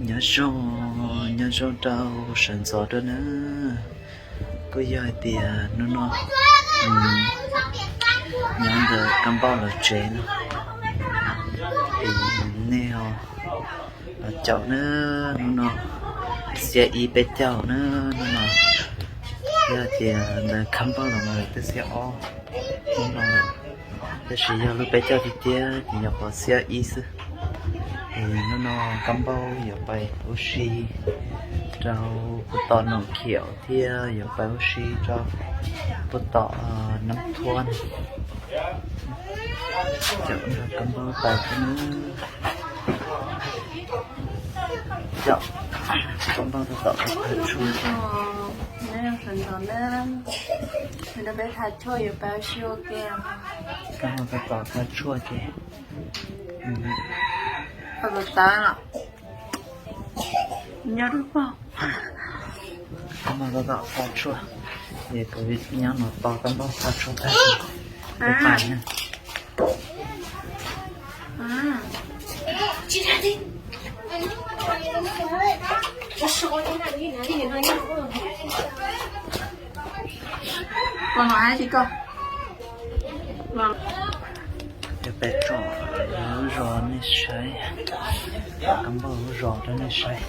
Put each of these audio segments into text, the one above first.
Nyob zoo, nyob zoo rau sawv ntxov dua na. Kuj yog hais tias hnub no nyob ntawm Kab Npauj lawv tsev no, nej ho los caum na. Hnub no xiab ib peb caug na, hnub no yog tias ntawm Kab Npauj los mas lawv twb xiab ob hnub no lawm, tab sis yog lub peb caug tiag tiag ces nyuam qhuav xiab ib xwb. Es hnub no Kab Npauj yuav pais ua si rau puag tom Noom Khiaum thiab yuav pais ua si rau puag tom Nab Thuab. Caum Kab Npauj pais thiab na. Caum Kab Npauj rau tom qhov thaj tshuaj. Kab Npauj rau tom thaj tshuaj ces nyob rau pog. Kab Npauj rau tom thaj tshuaj, ces kuv nyob no tos Kab Npauj thaj tshuaj tag, pais na. Pais tsom lub zos nej saib, Kab Npauj lub zos rau nej saib.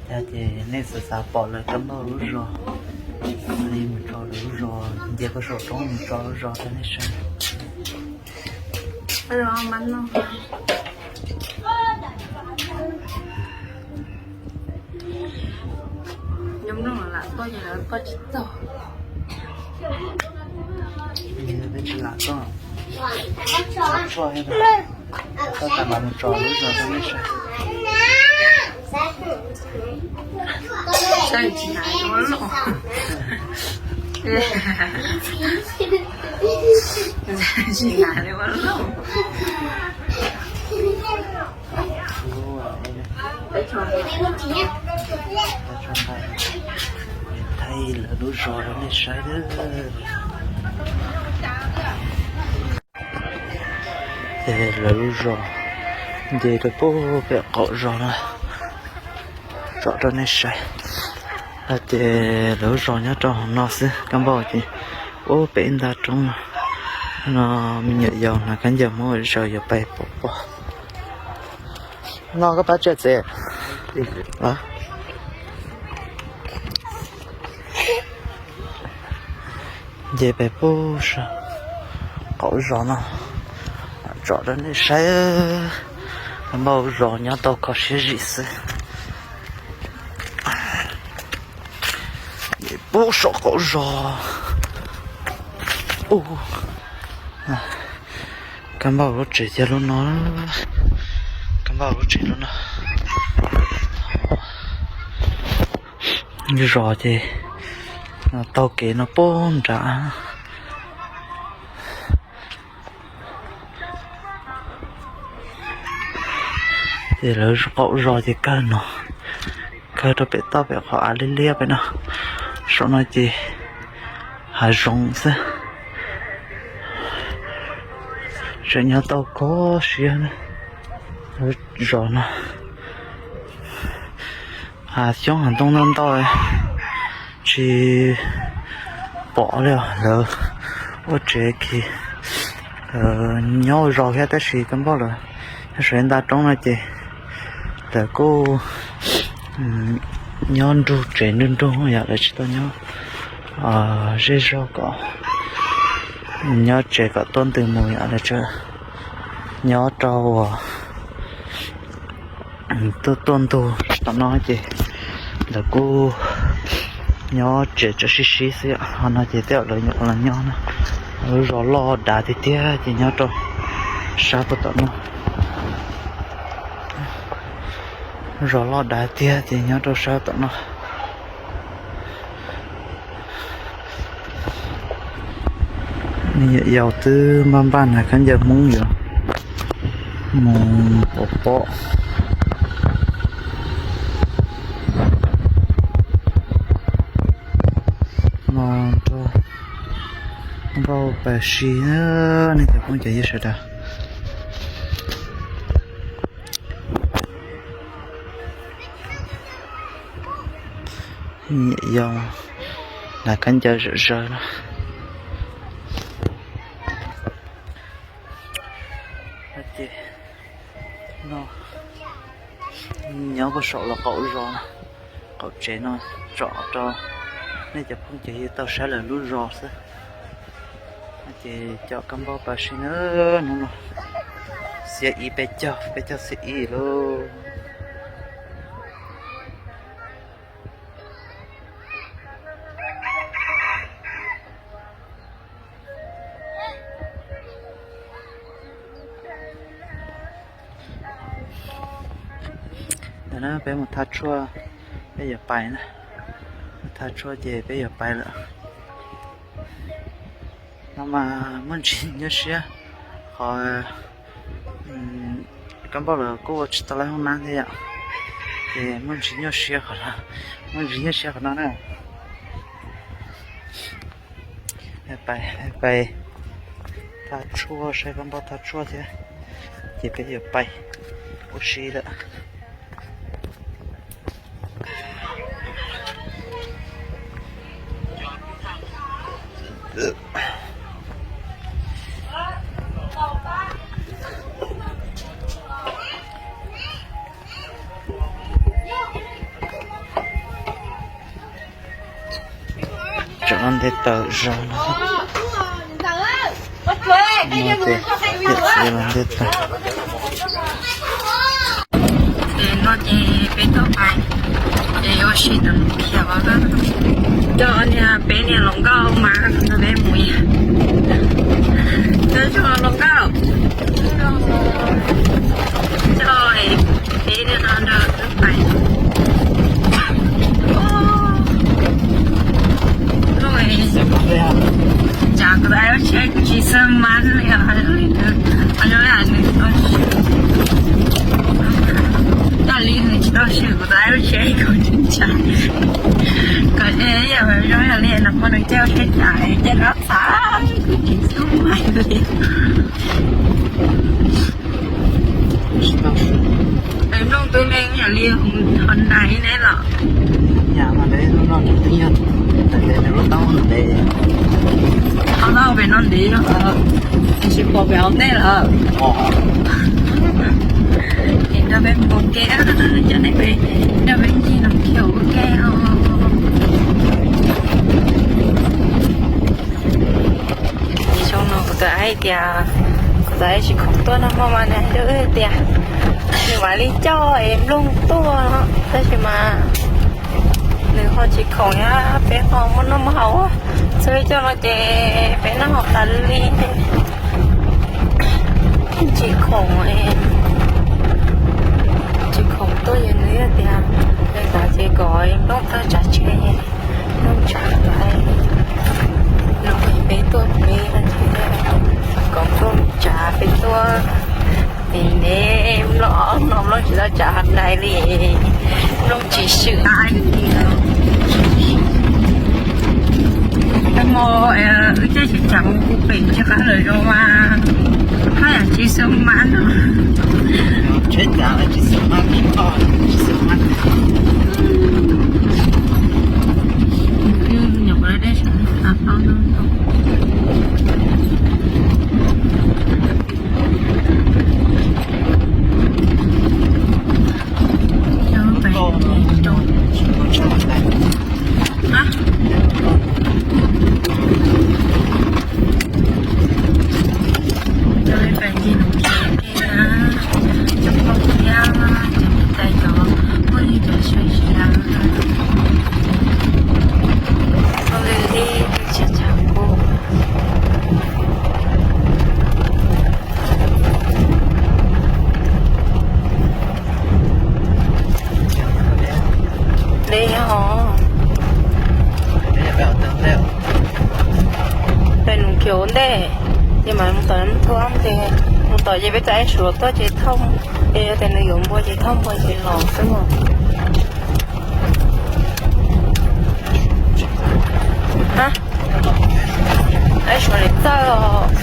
Yog ces nej xav xav pom lawv Kab Npauj lub zos li, mus tso lawv lub zos, nce puag saum roob mus tso lub zos rau nej saib. Nyob nroog lam tuaj ces lawv tuaj tsis tau. Peb tsis lam tuaj, tuaj tas mas mus tso lub zos rau nej saib. Tsis hnav li ua luaj. Thaij lawv lub zos rau nej saib. Ces lawv lub zos nce rau puag pem qaum zos no tsom rau nej saib. Ces lawv lub zos nyob rau hauv no xwb, Kab Npauj ces puag pem ib nta roob no. No me nyuam yaus hnav khaub ncaws Hmoob zaws yuav pais pov pob. No koj pab tsiaj txev. Nce pem puag saum qaum zos no tsom rau nej saib. Kab Npauj zos nyob tau kho siab zim xwb. Puag saum qaum zos. Kab Npauj lub tsev ces lub no. Kab Npauj lub tsev lub no. Zos ces taug kev no puag nrad. Ces lawv qaum zos ces kawg no, kawg rau pem toj pem qhov av liab liab pem no. Saum no ces hav zoov xwb. Tseem nyob tau kho siab na. Lawv zos no hav xyoob hav ntoo ntau ntau, tsis pom li os. Lawv ua tsev kiag, nyob ua zos thiab tab sis Kab Npauj lawv nyob saum nta roob no ces lawv kuj nyob nrug tsev nrug nrug yom, lawv tsis tau nyob zej zog kom nyob tsev kom tuaj ntws mus yom, lawv tsuas nyob rau uas tuaj tuaj ntug tom no ces lawv kuj nyob tsev tso sib sib xwb. Ho no ces tej zaum lawv nyuam qhuav los nyob no. Lub zos loj dav tiag tiag ces nyob rau sab puag tom no. Zos loj dav tiag ces nyob rau sab tom no. Me nyuam yaus twb npaj npaj hnav khaub ncaws Hmoob yuav mus pov pob. No rau Nkauj Paj Si, nej cov phooj cov ywg sawv daws. Nyiam yau, nas khaub ncaws zom zaws no. Ces no nyob puag saum los qaum zos, qaum tsev no tsom rau nej cov phooj ywg tau saib lawv lub zos xwb. Ces cov kab npauj pas si na, hnub no xiab ib peb caug, peb caug xiab ib lauj. Ntawm no peb mus thaj tshuaj, peb yuav pais na. Thaj tshuaj ces peb yuav pais lawm. No mas muaj ntsis nyuaj siab qhov kab npauj lawv kuj ua tsis tau lawv hoob nab thiab yom. Ces muaj ntsis nyuaj siab qhov no, muaj ntsis nyuaj siab qhov no na. Pais, pais thaj tshuaj, saib kab npauj thaj tshuaj thiab, ces peb yuav pais ua si lawm. Tseem los nte taws zog no. Tiam txiv los nte taws. Ces no ces peb tuaj pais, ces ua si tus khiav coj niag peb niag hluas nkauj mas nrog peb mus. Coj hluas nkauj, coj peb niag no nrog wb pais. Cas kuv tais lub tsheb kuv tsis xub mab li os, zoo li nws, zoo li nws, cas li nws tsis tau swm kuv tais lub tsheb kuv tsis ntshai. Kom zoo li no muaj nws caij tsheb cas caij rov txhav, kuv tsis xub mab li. Es Nplooj tus me yam li Honda ne los? Ho tau pem no ntev, es tsis pom pem hauv ntej lawm. Es nrog peb mus ua ke, cov nej pem nrog peb ncig Noo Khiav ua ke os. Xyoo no kuv tus aib tias, kuv tus aib tsis khoom tuaj noj hmo mas nws hais rau wb tias nws mam li coj es Nplooj tuaj no, tab sis mas nws ho tsis khoom thiab, peb ho muaj noj muaj haus, txhua zaus coj no ces peb noj haus tas li. Tsis khoom, tsis khoom tuaj, yog nws tias peb tau ces kom Nplooj txawj tsav tsheb, Nplooj tsav, no peb tuaj peb no ces kom Nplooj tsav peb tuaj. Ces neb Nplooj no Nplooj tsis tau tsav Honda li, Nplooj tsis swm. Hmo wb caij tsheb tsav mus pem tsis qab lawm zoo mas, haj yam tsis xub mab no. Tsheb tsav tsis xub mab, tsis xub mab. Nyuam qhuav dej saum no. Deb os. Peb Noo Khiav ua ntej, ces mam mus tom Noo Thuab ces, mus tom ces peb txais Suav tuaj ces thauj, ces yog tias nws yuav npua ces thauj npua ces los xwb os. Aib Suav li txawj os.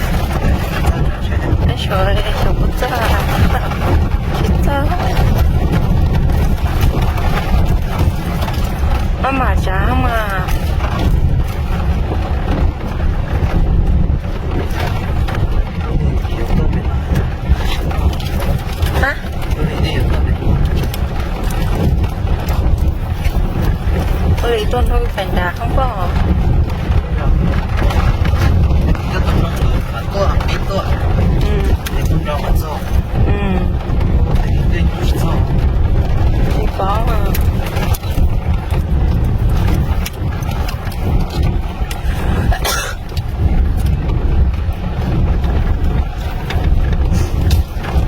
Aib Suav, Suav puas txawj? Tsis txawj. Maj mam tsav mas. Ua li tuaj hnub pais nrad hoob poj. Tsis paub.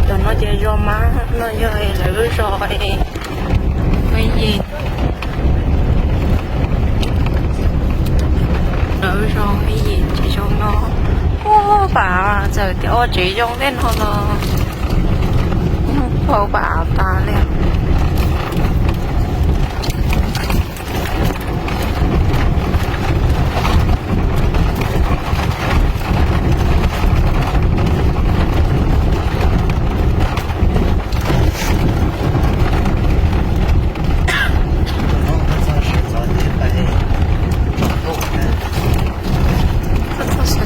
Cov no ces zos Mab no yog lawv lub zos Hmoob Yim. Lawv lub zos Hmoob Yim ces zoo no. Ua, pam txawm tias ua tsev zoo tej no los pam tas li. Txog sawv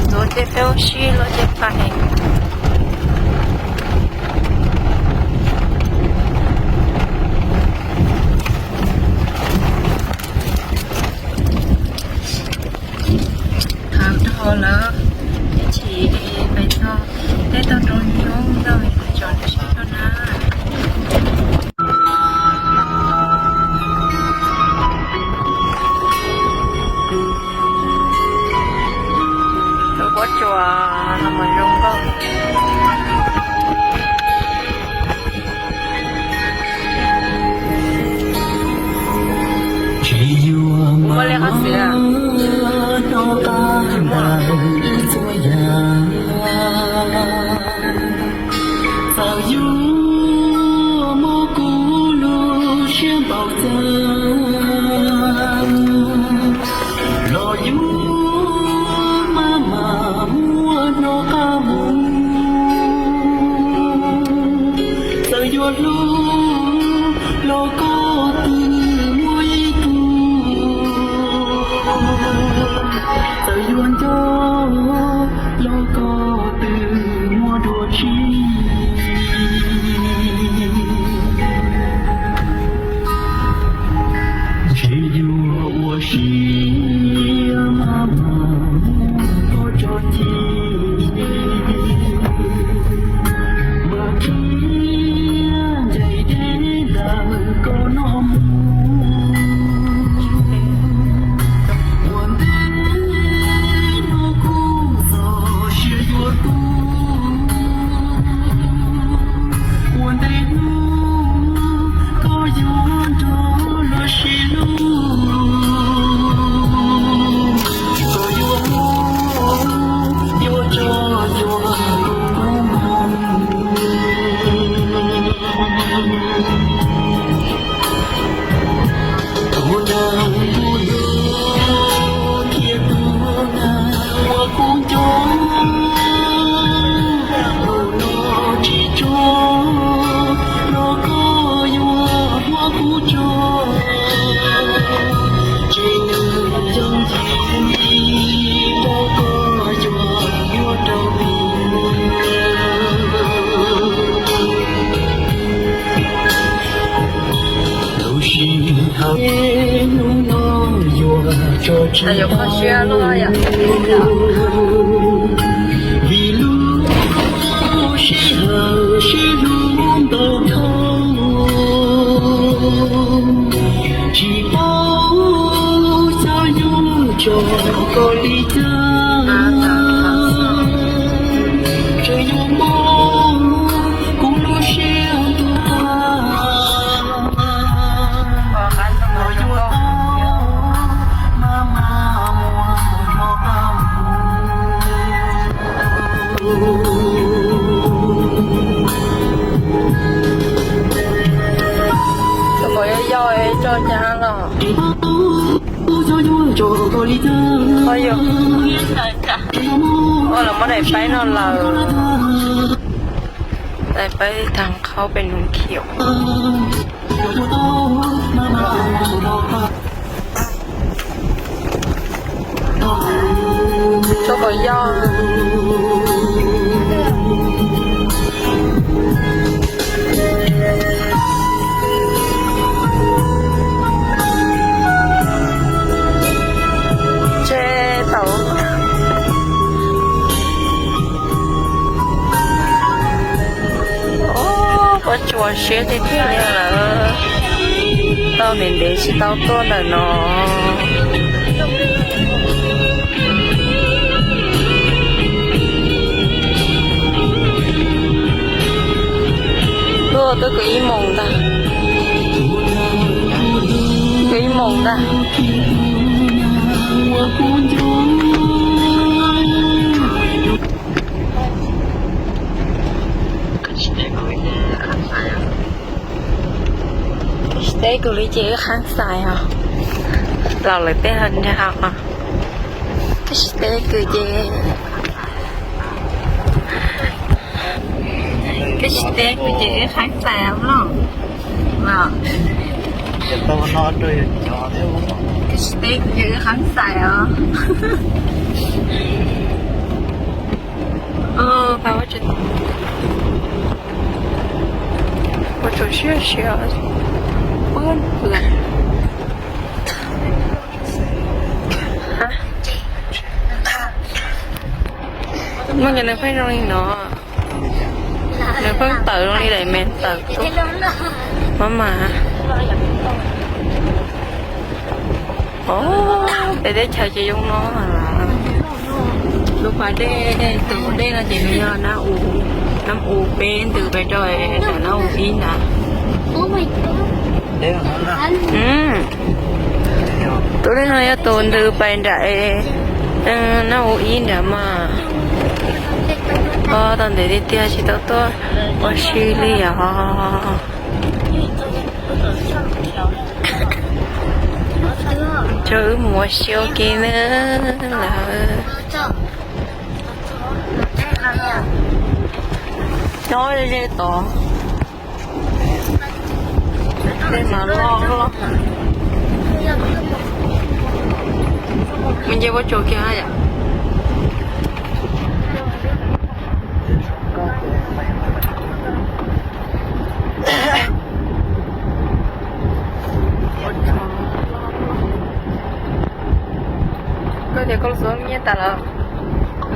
ntxov ces peb ua si los ces pais. Thaum dhau lawm, ib chim peb tau, peb tau rau nyoob ntawm tso saib rau na. Lub pob tsuas no mas zoo nkauj. Tsis yuav muaj li qhov xwm hnov qab ntawm ib txhua yam, txawm yuav mob kuv lub siab npaum cas los yuav maj mam muab hnov qab mus. Txawm yuav hlub los koj twb muaj ib tug, txawm yuav nco los koj twb muaj dua tsib. Ntshe yuav ua siab maj mam muab koj tso ceg, mas cia ncaim deb ntawm koj no mus. Ua ntej no kuv txoj sia yuav tu, ua ntej hnub koj yuav nrog luag sib hlub, koj yuav muab, yuav tso, yuav kub mob. Tus neeg kuv hlub thiab tus neeg uas kuv nco, hnub no tsis tshua los koj yuav muab kuv tso, tsis nws yooj yim los koj yuav muab rau kuv. Lub sij hawm hnub no yuav tso tseg tau, vim lub sij hawm sib hlub ntau dhau, tsis paub xyov yuav tso koj li cas, tseem yuav mob kuv lub siab ntuag tas. Tus muam yau yau tso cas los. Ua los muab daim paib no lawm. Daim paib tag qhaub pem nus khiaum. Siab tiag tiag li lawm, tau ntev ntev tsis tau tuaj ntawm no. Tuaj twb kwv ib moos ntag, kwv ib moos ntag. Tsis teb kuv li ces wb qhab xais os. Los lawm tej ho nrag os. Twb tsis teb kuv ces, twb tsis teb kuv ces wb qhab xais os. Los, twb tsis teb kuv ces wb qhab xais os. Ua tsaug siab siab. Muaj cov nws pheej zoo li no, nws pheej tawm zoo li daim me tawm tuaj. Mab mas, o, peb teb chaws ces zoo no. Lub pas dej, tus dej no ces nws yog nab u, nab u peb ntws pes rau nram nab u ib nrad. Tus dej no yog tus ntws pais nram nab u ib nrad mas. Tau ntev tiag tiag tsis tau tuaj ua si li os. Tso wb mus ua si ua ke na lawm. Nyob ze tod. Tej mas loj loj. Mus nce pob tsuas kiag yom. Koj tias koj los xub nyiaj tas lawm,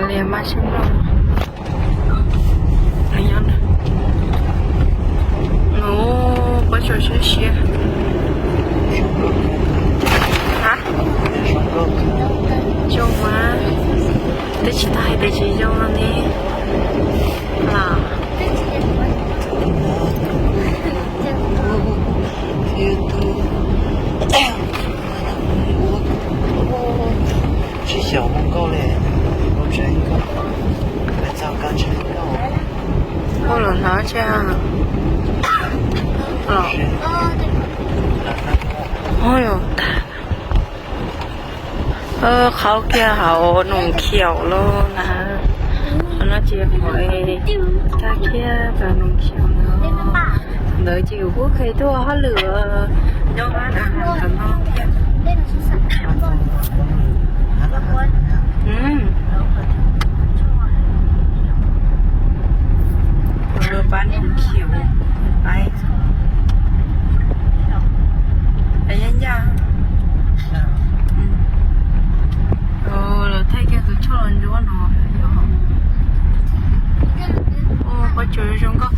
li mas sib nrog. Ub, pob tsuas siab siab. Ha? Zoo mas. Twb tsis tau hais tias tsis zoo no ne. Los. Tsis xyaum ua nkauj li, ua tsev nkauj, pes txog kab tsev nkauj. Ua los hnov tsev. Qhov kiag hauv Noom Khiaum lauj na. Qhov no ces qhov tag kiag rau Noom Khiaum no. Ntawd ces kuv kuj kheev tuaj hauj lwm nyob qab dab no thiab. Pab Noom Khiaum, pab ncaj ncaj. Los thaij kiag tus choj los ntsuab no. Pob tsuas zoo nkauj.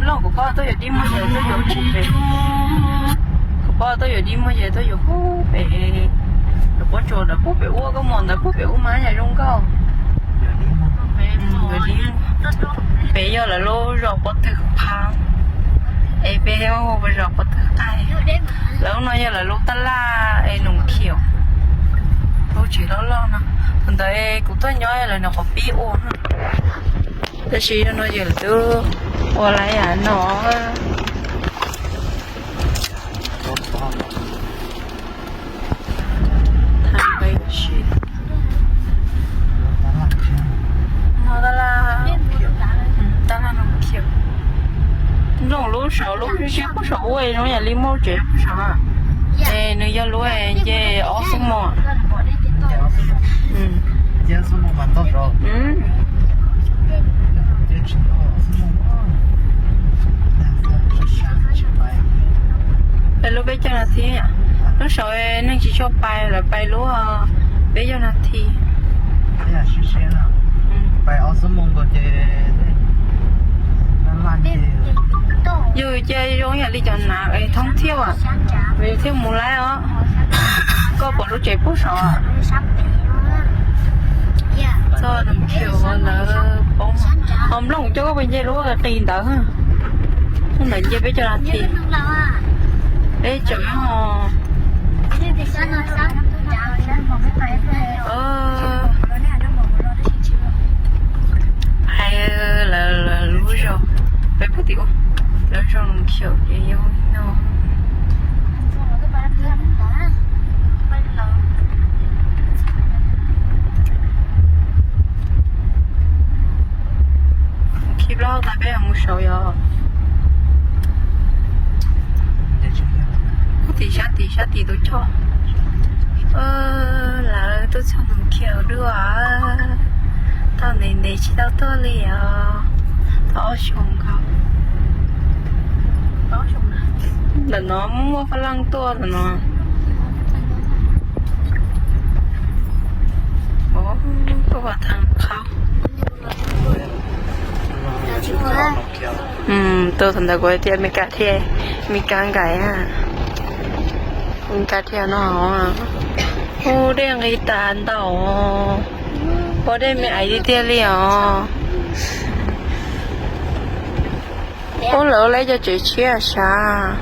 Loj kuv paub tuaj yuav dib muag ces tuaj yuav pem. Kuv paub tuaj yuav dib muag ces tuaj yuav pem. Lawv pob tsuas ntawd pub pem ub, koj mus ntawd pub pem ub mas yam zoo nkauj. Pem yog lawv lub zos Pob Tw Phab, es peb hu ua zos Pob Tw Qaib. Lawv no yog lawv lub tab laj es Noom Khiaum, lub tsev loj loj no. Thaum ntawd kuv tuaj nyob lawv nyuam qhuav pib ua, tab sis yog no ces lawv twb ua lawm yam no. Nplooj lub saud lub siab siab puag saum ub zoo yam li muaj tsev puag saum, es nws yog lub nce ob xuab moos. Peb lub peb caug nas this, lub saud neeg tsis tshua pais, lawv pais lub peb caug nas this. Pais ob xuab moos nkaus ces, ces Yus cia zoo yam li cov nav thoob thiab, yus thiaj mus laib os. Koj pom lub tsev pub saud, txoj Noo Khiaus lawv poob. Ho nplooj coj koj pes nce lub qis ntawd, ntawd nce peb cov lav tim. Peb tseem ho hais lawv lub zog, peb pub tim ub, lawv zog Noo Khiaus ces yog no. Khi plaub tas peb mus saud yog. Tim sab tim sab tim tus choj. Lawv tuaj txog Noo Khiaus dua. Tau ntev ntev tsis tau tuaj li os. Tau ob xyoos nkaus. Ntawm no muaj Faj Laj tuaj ntawm no. Tuaj thaum qhaub. Tuaj thaum ntawd kuv tias Mes Kas thiab, Mes Kas nkais, Mes Kas thiab no. Ub, dej nqis tas ntau. Pom dej me aiv tiag tiag li os. Ub, lawv ua lawv cov tsev tshiab sav.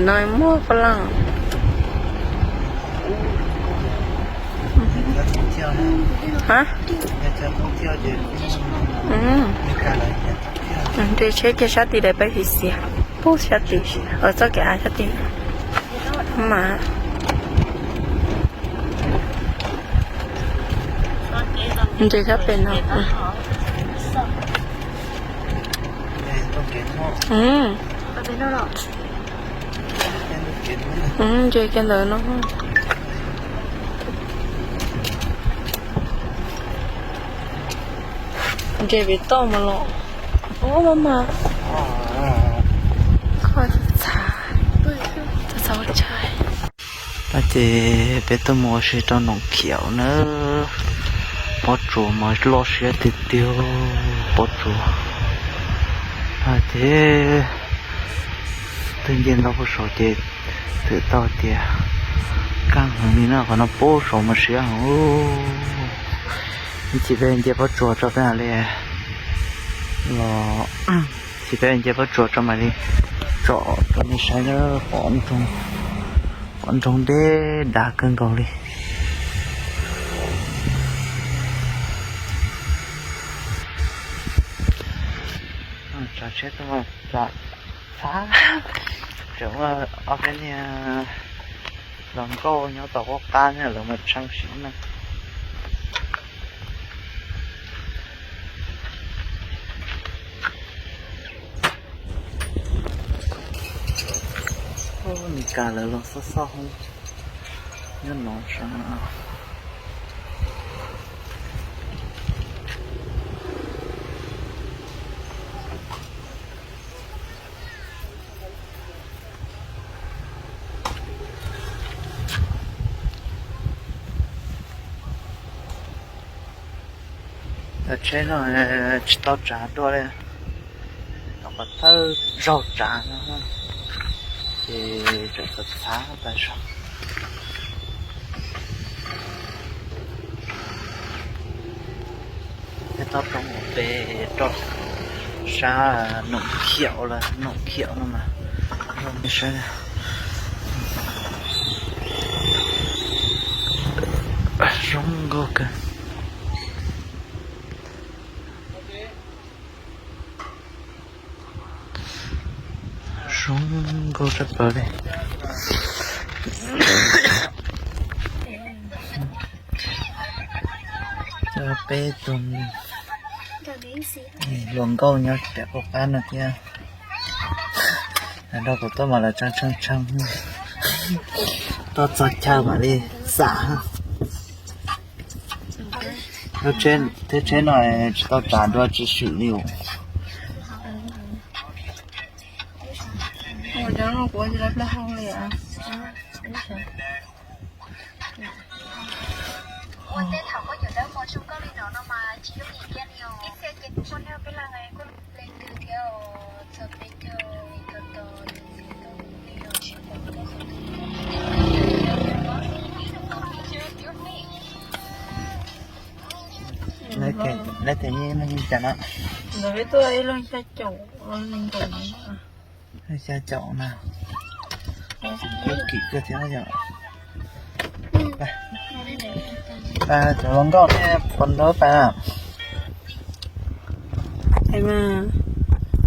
No muaj Faj Laj. Nres tsheb kiag sab tim daim peb xiav xiav, pub sab tim, txoj kev av sab tim mas. Nres sab pem no. Nres kiag ntawd no. Nres pem toj mas los. Ub, mas mas. Koj txhav, txhav ua tshais. Ces peb tuaj mus ua si rau Noom Khiaum na. Pob tsuas mas loj siab tiag tiag, pob tsuas. Ces twb nce ntau puag saud ces twb tau tias kaj heev li na, qhov no puag saud mas siab heev. Ib chim peb nce pob tsuas tso peb mam li los, ib chim peb nce pob tsuas tso mam li tsom rau nej saib na. Pom nroog deb dav kawg nkaus li. Tsav tsheb tuaj tsav txhab, tseem muaj ob peb niag hluas nkauj nyob tom qub qab thiab lawv mus tshee sim na. Ub, Mes Kas lawv los xoj xoj hoob nyob no sav. Cov tsheb no tsis tau tsav dua li, tom qhov thawj zaug tsav no, ces tseem txav txav tas zog. Peb tau rov mus pem rau sab Noom Khiaum lawm, Noom Khiaum no mas zoo li saib, zoo nkauj kawg. Zoo nkauj tshaj plaws li. Coj peb tug hluas nkauj nyob pem qub qab no thiab. Nrog kuv tuaj mas lawv tshee tshee, tuaj txog chaw mam li xam. Thiab tsheb no tsis tau tsav dua tsis swm li os. Ua tej thaum khaub ncaws dawb mos zoo nkauj li no no mas tsis yooj yim kiag li os. Lawv tias yeej leej li cas no? Ntawd peb tuaj ib leeg xya caum, leej nkaum, xya caum na. Twb kim kawg thiab yom. Cov hluas nkauj nej puas nrog pab?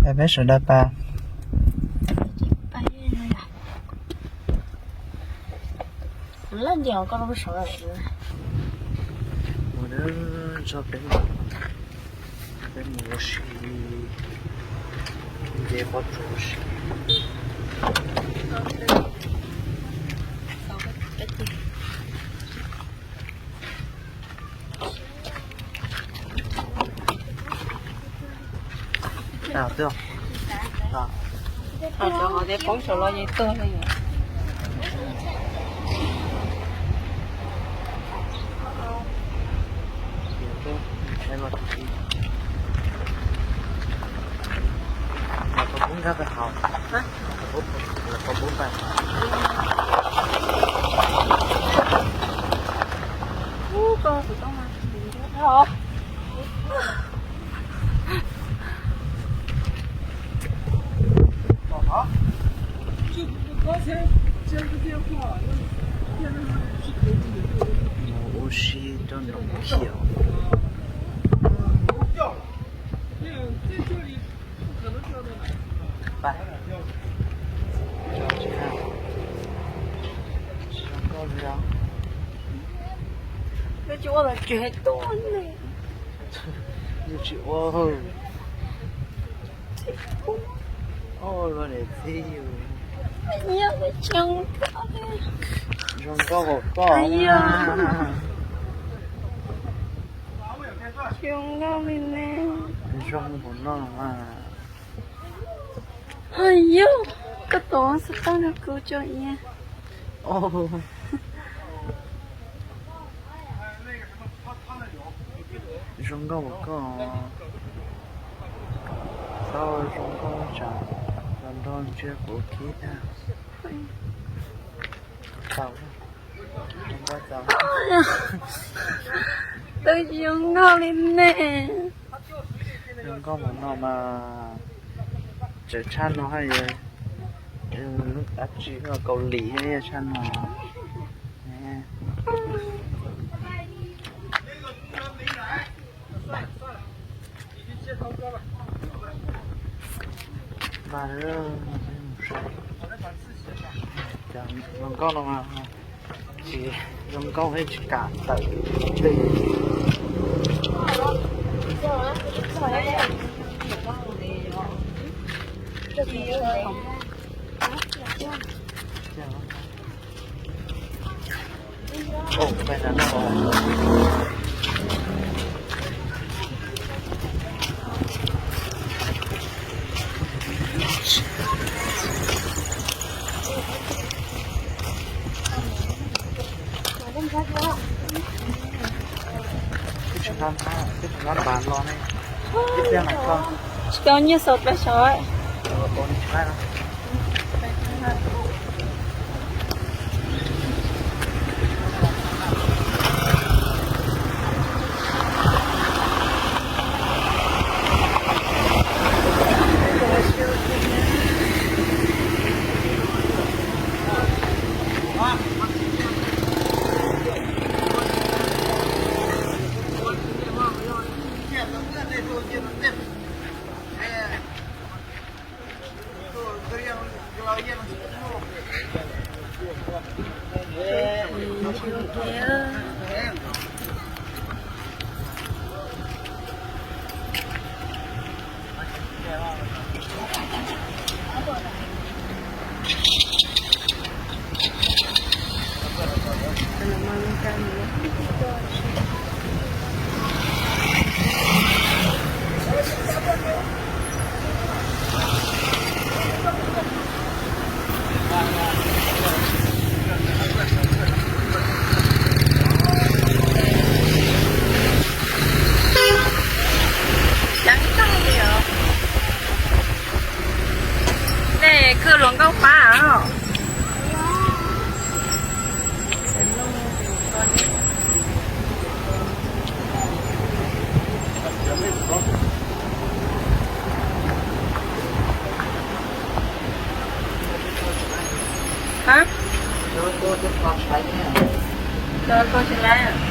Pab peb sawv daws pab. Mus na, tso peb, peb mus ua si, nce pob tsuas ua si. Tau twb, cov hov tias poob saum los yeej tuag li. Los koj pub nkag pem hauv, los koj pub pem hauv. Mus ua si rau nroog thiab. Pab, tsis zoo nkauj li os. Twb tsis ua los tsis hais tuaj ne. Twb tsis ua. Ua luaj niam txiv yus. Zoo nkauj npaum koj. Zoo nkauj li ne. Zoo npaum no mas. Hos yog koj tus xov tooj no kuv tso ia. Zoo nkauj npaum koj. Txhob zoo nkauj tsam los nrog ntsia kuv khib tag. Tau, zoo nkauj tau. Twb tsis zoo nkauj li ne. Zoo nkauj npaum no mas tseem tshaj no haj yog dab tsi, Kaus Lim thiab tshaj no. Npaj, zoo nkauj no mas tsis zoo nkauj thiab tsis kam tawm. Twb tsis nqa, twb tsis nqa npav los ne. Ib pliag mam koj. Tsis tau nyiaj xaus plaws saud. Coob kawg li os. Nej khwv hluas nkauj pab os. Koj tsis laib.